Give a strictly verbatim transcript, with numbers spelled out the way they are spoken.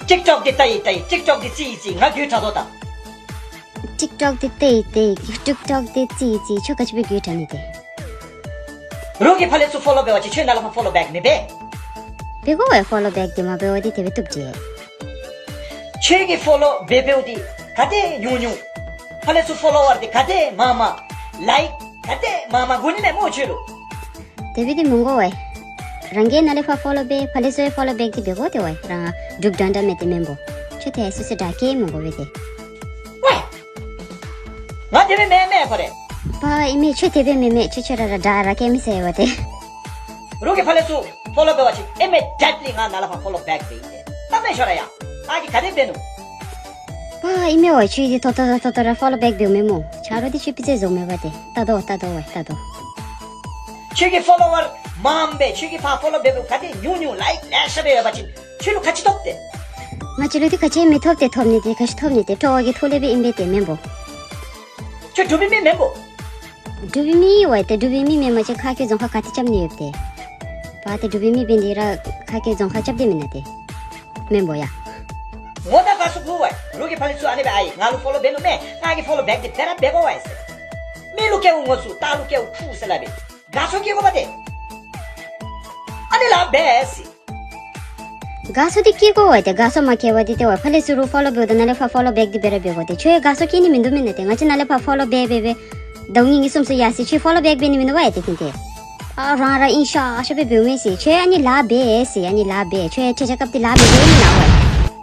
TikTok དེ་ལྟ་ཡི་ལྟ་ཡི། TikTok དེ་རྩི་ཡི་རྩི་ཡི། ང་རྒྱུས་དྲག་དོ་ད། TikTok དེ་ལྟ་ཡི་ལྟ་ཡི། TikTok དེ་རྩི་ཡི་རྩི་ཡི། ཁྱོད་ག་ཅི་པའི་རྒྱུས་དྲག་ནི་དེ། རོགས་ཀྱི་ཕ་ལེ་ཚུ་follow འབད་བ་ཅིན་ཁྱོད་ནཱ་ལས་ཕར་follow back མི་འབད། འབད་དགོ་པས། Follow back དེ་མ་འབད་བ་དེ་དེ་སྦེ་བཏུབ་ཅི། ཁྱོད་ཀྱི་follow འབད་འབདཝ་དེ་ག་དེ་ཉུང་ཉུང་། ཕ་ལེ་ཚུ་follower དེ་ག་དེ་མང་མང་། Like ག་དེ་མང་མང་དགོ་ནི་མས་སྨོ་ཁྱོད་ལུ། དེ་སྦེ་དེ་མི་དགོ་པས། རང་གིས་ནཱ་ལས་ཕར་follow འབད། ཕ་ལེ་ཚུ་ཡང་follow back དེ་འབད་དགོ། དེ་བ་རང་གྲུབ་འདྲ་འདྲ་མེད་དེ་མེན་པོ། ཁྱོད་དེ་སུ་སུ་དྲག་གེ་མི་དགོ་པས་དེ། ཝེ། ང་དེ་སྦེ་མེན་མས་ཁོ་རེ། པ་ཨིན་མས། ཁྱོད་དེ་སྦེ་མེན་མས། ཁྱོད་ཁྱོད་ར་ར་དྲག་ར་གེ་མི་ཟེར་བ་དེ། རོགས་ཀྱི་ཕ་ལེ་ཚུ་follow འབད་བ་ཅིན་immediately ང་ནཱ་ལས་ཕར་follow back འབད་ཨིན་ཏེ། ད་མེན་ཤོ་ར་ཡ། ང་གིས་ག་དེ་འབད་ནུག། པ་ཨིན་མས་ཝེ། ཁྱོད་དེ་ཐོ་ཐོ་ཐོ་ཐོ་ར་follow back འབདཝ་མེན་སྨོ། ཆ་རོགས་དེ་ཁྱོད་པི་ཙེ་བཟོཝ་མེན་པ་དེ། ལྟ་དོ་ལྟ་དོ་ཝེ་ལྟ་དོ། ཁྱོད་ཀྱི་follower མང་པས། ཁྱོད་ཀྱི་ཕར་follow འབད་འབདཝ་ག་དེ་ཉུང་ཉུང་like ལེ་ཤ་སྦེ་ཡོད་པ་ཅིན་ཁྱོད་ལུ་ག་ཅི་ཐོབ་སྟེ། ང་བཅས་ལུ་དེ་ག་ཅི་མི་ཐོབ་སྟེ། ཐོབ་ནི་དེ་ག་ཅི་ཐོབ་ནི་དེ་སྤྲོ་བ་གི་ཐོག་ལས་སྦེ་ཨིན་པས་དེ་མེན་པོ། ཁྱོད་འབྲུག་པའི་མི་མེན་པོ། འབྲུག་པའི་མི་ཨིན་ཝེ་ཏེ། འབྲུག་པའི་མི་མེན་པ་ཅིན་ཁ་སྐད་རྫོང་ཁ་ག་ཏེ་རྐྱབ་ནི་ཡོད་ཏེ། པ་ཏེ་འབྲུག་པའི་མི་འབད་ནི་དེ་ར་ཁ་སྐད་རྫོང་ཁ་རྐྱབ་སྟེ་མེན་ན་ཏེ། མེན་པོ་ཡ། ངོ་ད་ག་སུ་གུ་ཝེ། རོགས་ཀྱི་ཕ་ལེ་ཚུ་ཨ་ནི་སྦེ་ཨའི་ང་ལུ་follow འབད་ནུག་མས། ང་གིས་follow back འདི་འབད་ར་འབད་དགོ་ཝེ་ཟེར། མི་ལུ་སྐྱེ་བོ་ངོ་ཚུ་སྟག་ལུ་སྐྱེ་བོ་ཕུ་ཟེར་སླབ་པས། དགའ་ཚོར་སྐྱེ་དགོ་པ་ཏེ། ཨ་ནི་ལཱ་འབད་ཟེར། དགའ་ཚོར་འདི་སྐྱེ་དགོ་ཝེ་ཏེ། དགའ་ཚོར་མ་སྐྱེ་བར་འདི་ཏེ་ཝེ་ཕ་ལེ་ཚུ་རུ་follow འབདཝ་ད་ནཱ་ལས་ཕར་follow back འདི་འབད་ར་འབད་དགོ་ཏེ། ཁྱོད་དགའ་ཚོར་སྐྱེ་ནི་མིན་འདུག་མེན་ན་ཏེ། ང་བཅས་ནཱ་ལས་ཕར་follow འབད་འབད་འབད་ཟླཝ་གཉིས་གཉིས་གསུམ་གསུམ་ཡར་སོ་ཡི། ཁྱོད་follow back འབད་ནི་མིན་འདུག་ཝེ་ཏེ་ཏེ་ཏེ། ཨ་རང་ར་ཨིན་ཤ་ཨ་ཤ་སྦེ་འབདཝ་མས་ཟེར། ཁྱོད་ཨ་ནི་ལཱ་འབད་ཟེར། ཨ་ནི་ལཱ་འབད། ཁྱོད་ཁྱེད་ཅག་སྐབས་འདི་ལཱ་འབད་འབད་ཨིན་ན་ཝེ།